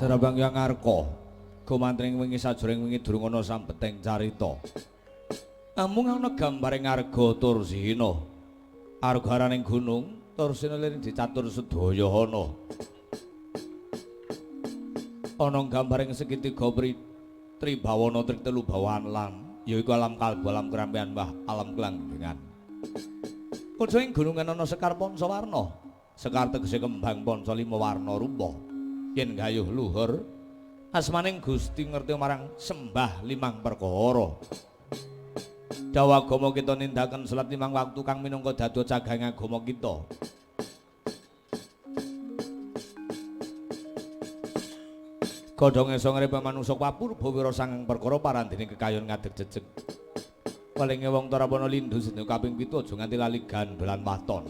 Sarabang Hyang Arka, gumantring wingi sajroning wingi durung ana sambeteng carita. Amung ana gambaring arga Tursina. Arga araning gunung Tursina liring dicatur sedaya ana. Ana gambaring segitiga tribawana tritelu bawan lan yaiku alam kalbu, alam kerampean, wah alam kelanggengan. Kaca ing gunungan ana sekar panca warna. Sekar tegese kembang panca lima warna rupa. Yen gayuh luhur asmaning Gusti ngerti marang sembah limang perkara. Dawuh agama kita nindaken salat limang waktu kang minangka dado cagang agama kita. Godhong esa ngrepe manungsa kapurba wira sangang perkara parandene kekayon ngadeg jejeg. Palinge wong tarapana lindhu sedina kaping 7 aja nganti lali gandolan waton.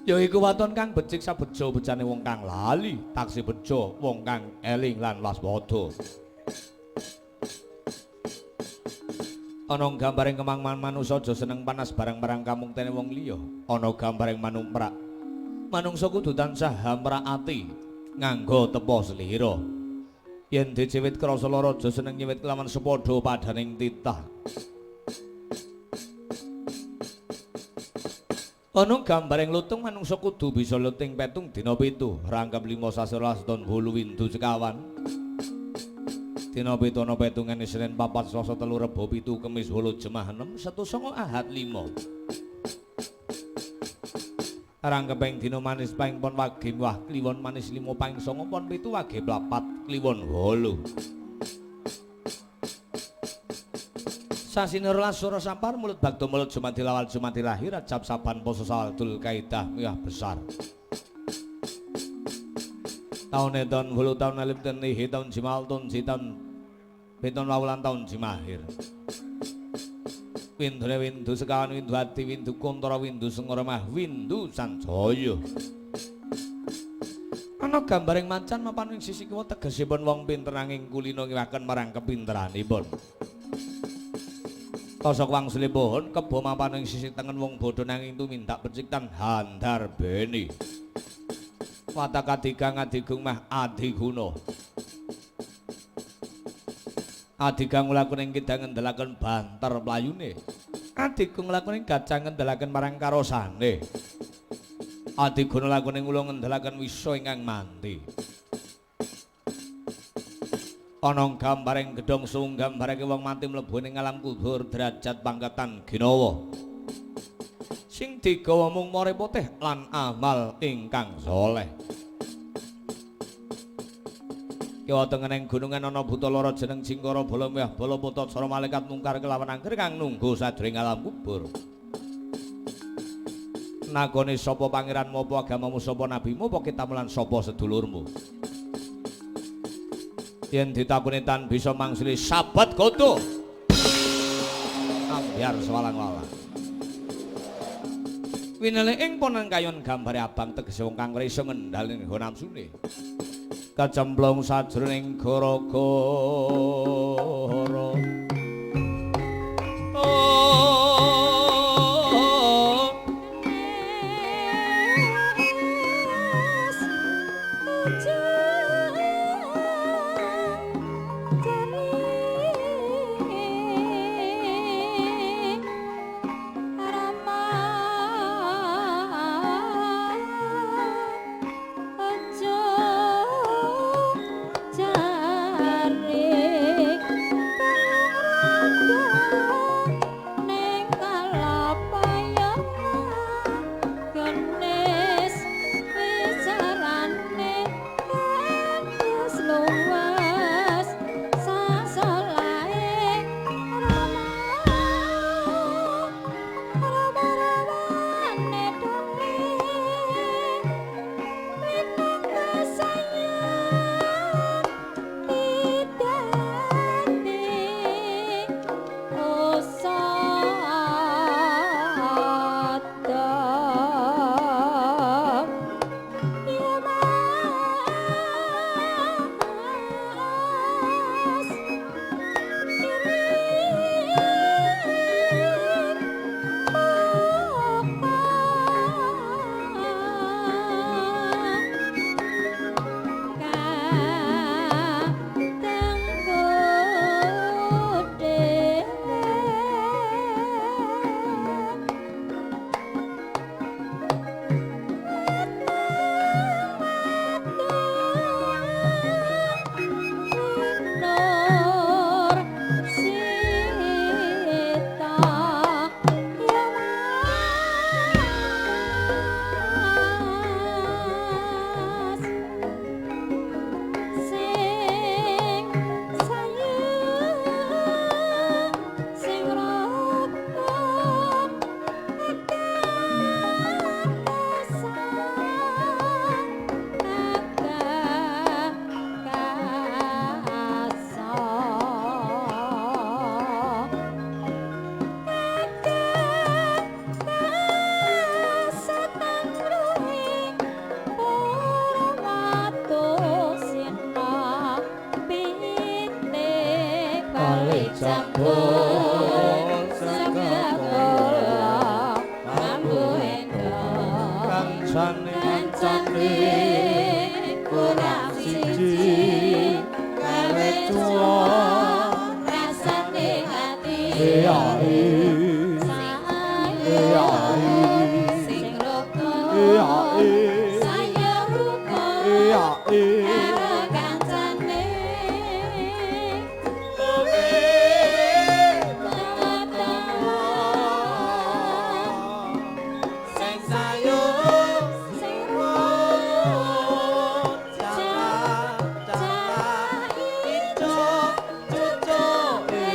Yaiku waton kang becik sabejo becane wong kang lali, taksih bejo wong kang eling lan waspada. Ana gambaring kemang manusa aja seneng panas barang-barang kamuktene wong liya. Ana gambaring manungprak. Manungsa kudu tansah hamrak ati nganggo tepa slira. Yen diciwit krasa lara aja seneng nyiwit kelawan sepadha padaning titah. Ana gambaring lutung manungsa kudu bisa luting petung dina 7, rangkep 5 sasi 12 ton 8 windu sekawan. Dina 7 ana petungane Senin 4 Selasa 3 Rebo 7 Kemis 8 Jemah 6 Setu 9 Ahad 5. Rangkeping dina manis paing pon wage wah kliwon manis 5 paing 9 pon 7 wage plapat kliwon 8. Sasine 12 sura sampar mulut bakdo mulut Jumadil awal Jumadil akhir Rajab Saban poso Sawal Dzulkaidah miyah besar. Taun eton 8 taun alif ten ihi taun jimal taun jitan piton wawulan taun jimahir. Windune windu sekawan windu ati windu kuntara windu sengara mah windu sanjaya. Ana gambaring macan mapan ing sisi kiwa tegesipun wong pinter nanging kulino ngiwaken marang kepinteranipun. Tosok wangsule pohon kebo mapan ing sisi tengen wong bodho nanging tumindak becik tan handar beni. Watak adigang adigung mah adiguna. Adigang nglakoni ing kidang ngendelaken banter mlayune. Adigung nglakoni gajah ngendelaken marang karosane. Adiguna lakone kula ngendelaken wisa ingkang manti. Ana gambaring gedhong suwung gambarake wong mati mlebu ning alam kubur derajat pangkatan ginawa. Sing digawa mung more putih lan amal ingkang saleh. Kiwa tengening gunungan ana buta lara jeneng Jingkara Bala Myah Bala Patacara malaikat mungkar kelawan angker kang nunggu sadurunge alam kubur. Nagone sapa pangeranmu apa agamamu sapa nabimu apa kitabmu lan sapa sedulurmu. Yen ditakoni tan bisa mangsuli sabat godo. Ambyar sewalang-walang. Winele ing ponan kayon gambare abang tegese wong kang ora iso ngendhaleni nafsune. Kacemplung sajroning gara-gara. Oh. Kancane kancane kurang siji gawe cuwak rasane ati sing rukun saya rukun karo kancane Sing sayu sing rukun cah cah ijo cucuke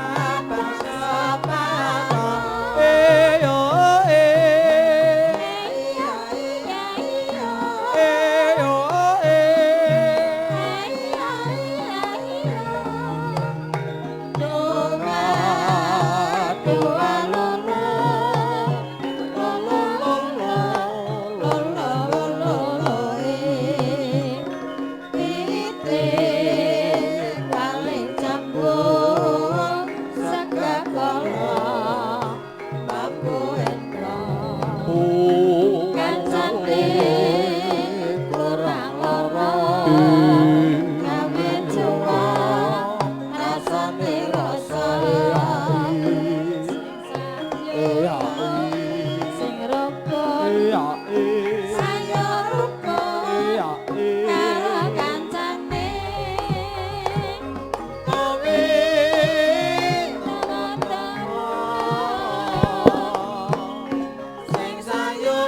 abang sepano Eyo eh iya iya iya eyo eh iya iya iya doa doa lolo lolo lolo lolo lolo pite paling jambung sakakala mampu endro kancane kurang loro gawe cuwak rasane rasa sing rukun saya rukun karo kancane kowe sing sayu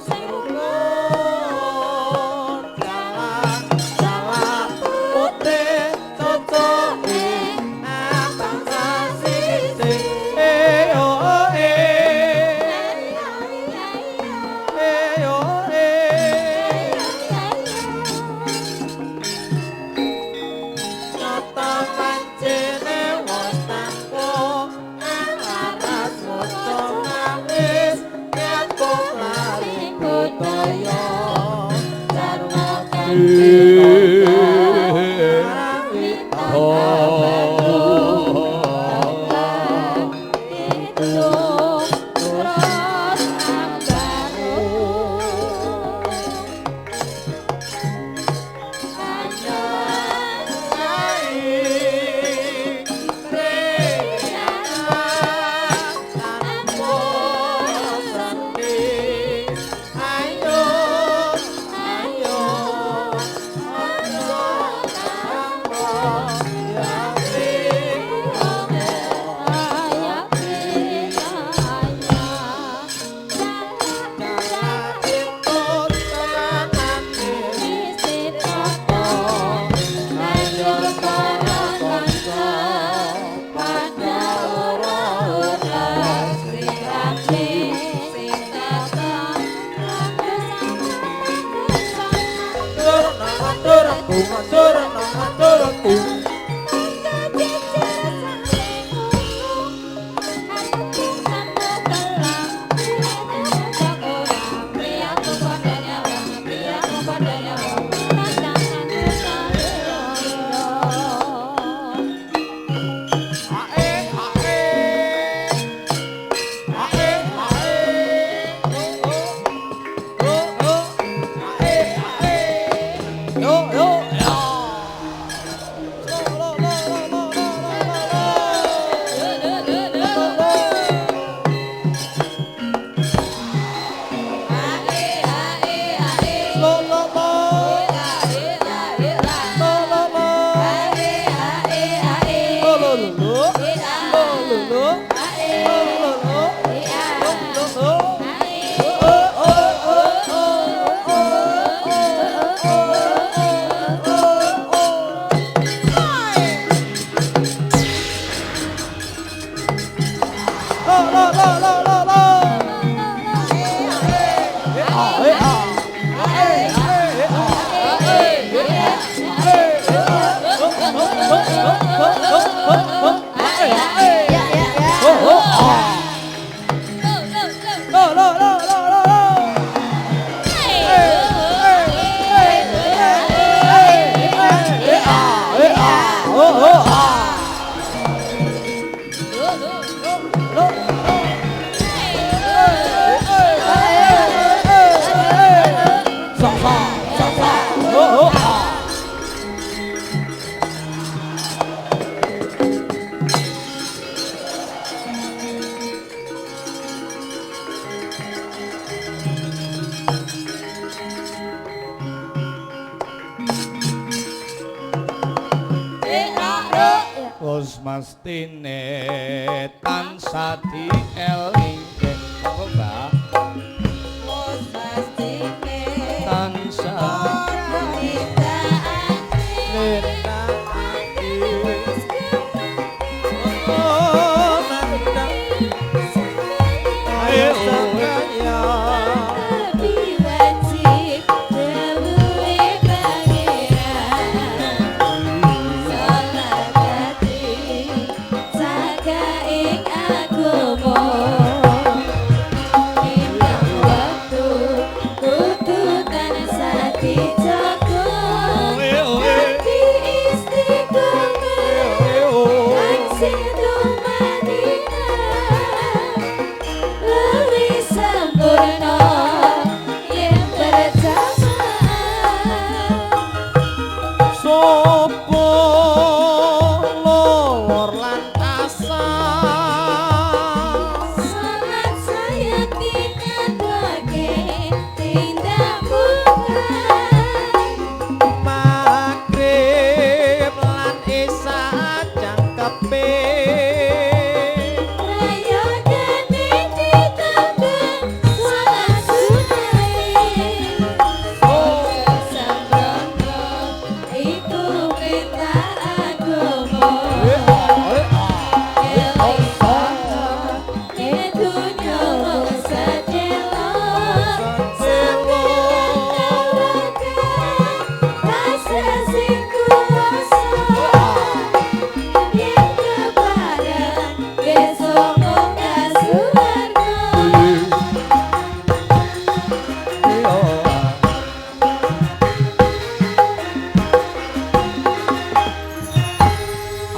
sing rukun jalan jalan putih cucuke abang sasisi Eyo eh eyo eh Nyata pancene wos tampo aras maca manis nyambung lali budaya Jarwo kanthi terus ambaru Ayo, ayo, Wis mestine tansah dielingke. Monggo, Mbak. Wis mestine tansah ora nindakake. Ayo. Lebih wajib dawuhe Pangeran. Salat dadi jaga ing agama. Timbang wektu kudu tansah dijaga. Dadi istiqomah lan sedo madinah. Luwih sempurna yen berjamaah. Sopo lor lan asar Salat sayekti ngadohake tindak mungkar. Maghrib lan isya jangkepe. Prayogane ditambah salat sunnahe. Ojo sembrono iku perintah agama. Eling ana yen donya mung sedelo. Sampeyan tawakal rasa sing kuwasa. Yen kepareng besok mung kasuwarga.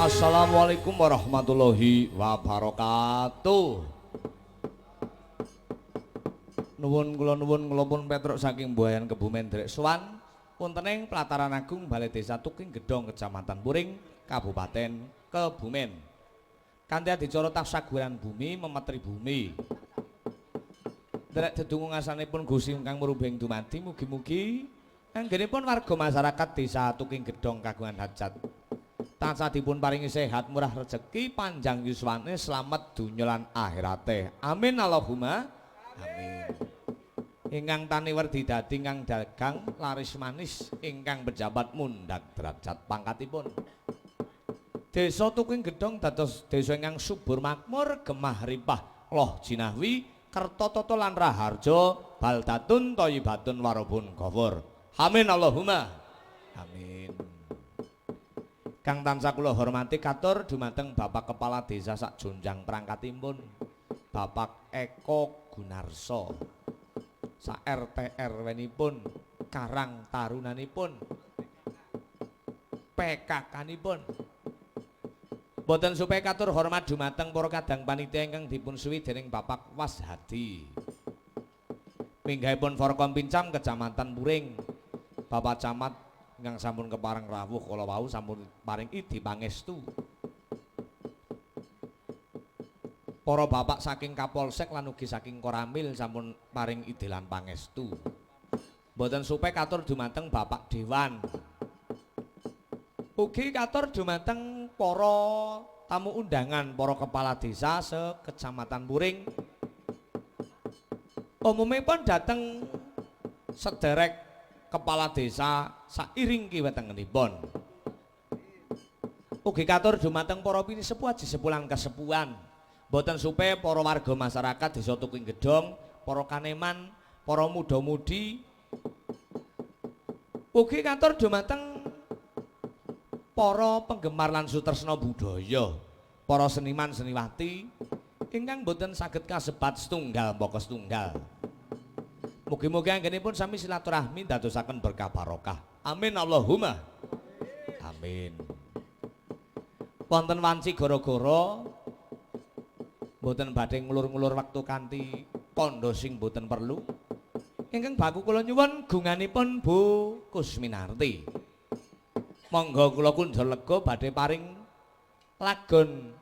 Assalamualaikum warahmatullahi wabarakatuh. Nuwun kula nuwun kula pun Petruk saking Buayan Kebumen Drek Sowan wonten ing Plataran Agung Balai Desa Tuking Gedhong Kecamatan Puring Kabupaten Kebumen. Kanthi adicara tasaguran bumi memetri bumi. Nderek dedonga ngasanipun Gusti ingkang mrubing dumadi mugi-mugi anggenipun warga masyarakat Desa Tuking Gedhong kagungan hajat tansah dipun paringi sehat, murah rejeki, panjang yuswane, slamet donya lan akhirate. Amin Allahumma amin. Ingkang tani werdi dadi ingkang dagang laris manis, ingkang pejabat mundhak derajat pangkatipun. Desa Tuking Gedhong dados desa ingkang subur makmur, gemah ripah, loh jinawi, kerta tata lan raharja, baldatun thayyibatun warabun ghafur. Amin Allahumma amin. Kang tansah kula hormati katur dumateng Bapak Kepala Desa sak junjang perangkatipun, Bapak Eko Gunarso. Sak RT RW-nipun, Karang Tarunanipun, PKK-nipun. Boten supaya katur hormat dumateng para kadang panitia ingkang dipun suwi dening Bapak Washadi. Minggahipun Forkompincam Kecamatan Puring. Bapak Camat ingkang sampun kepareng rawuh kala wau sampun paring idi pangestu. Para bapak saking Kapolsek lan ugi saking Koramil sampun paring idi lan pangestu. Mboten supe katur dumateng Bapak Dewan. Ugi katur dumateng para tamu undangan, para kepala desa se-Kecamatan Puring. Umumipun dhateng sederek kepala desa sairing kiwa tengenipun. Ugi katur dumateng para pinisepuh aji sepuh lan kesepuhan. Mboten supe para warga masyarakat desa Tuking Gedhong, para kaneman, para muda-mudi. Ugi katur dumateng para penggemar lan sutresna budaya, para seniman seniwati ingkang boten saged kasebat setunggal mbaka setunggal. Mugi-mugi anggenipun sami silaturahmi dadosaken berkah barokah. Amin Allahumma. Amin. Wonten wanci gara-gara mboten badhe ngulur-ngulur wektu kanthi kandha sing mboten perlu. Ingkang baku kula nyuwun gunganipun Bu Kusminarti. Monggo kula kunjul lega badhe paring lagon